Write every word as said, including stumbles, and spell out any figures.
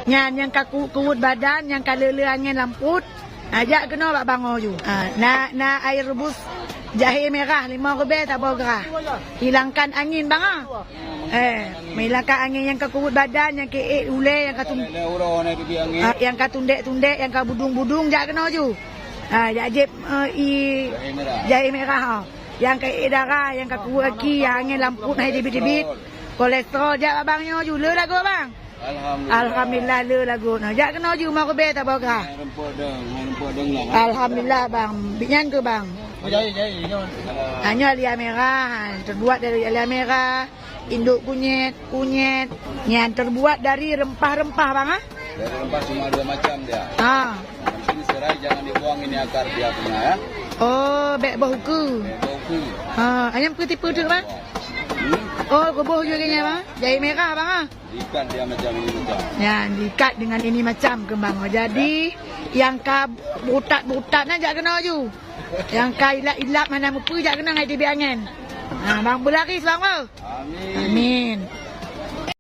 Nyan nyang ka ku-, kuweuet badan, nyang ka le-le angén lam pruet. Ha, jak keunoe bak bang nyoe ju. Ha, na, na air rebus jahé mirah limong ribèe saboh grah. Hilangkan angin bang ah. Eh, menghilangkan angin nyang ka kuweuet badan, nyang ka ék ulèe, nyang ka tun-, ha, nyang ka tundek-tundek, nyang ka budung-budung, jak keunoe ju. Ha, jak jieb, eh, i jahé mirah, ha. Nyang ka ék darah, nyang ka kuweuet aki, nyang angén lam pruet hai tibit-tibit. Kolesterol, jak bak bang nyoe ju. Le lagoe bang. Alhamdulillah. Alhamdulillah, le lagoe na. Jak keunoe ju limong ribèe saboh grah. Hai reumpok dong, hai reumpok dong lah. Alhamdulillah bang. Bit nyan keuh bang. Oh, jahé, jahé, nyoe. Ha, nyoe alia mirah, ha, terbuat dari alia mirah, induk kunyit, kunyit. Nyan terbuat dari rempah-rempah bang ah. Dari rempah cuma dua macam dia. Ha. Yang penting serai jangan dibuang ini akar dia punya ya. Oh, bèk boh ukeue. Bèk boh ukeue. Ha, ayam putih putih bang. Hmm. Oh, kuboh juga nya bang. Jahé mirah bang ah. Diikat dia macam ini macam. Ya, diikat dengan ini macam keuh bang. Jadi nyang ka butat-butat na jak keunoe ju. Nyang ka ilap-ilap hana meupeue jak keunoe ngon tibit angén. Ha, bang beularis bang. Amin. Amin.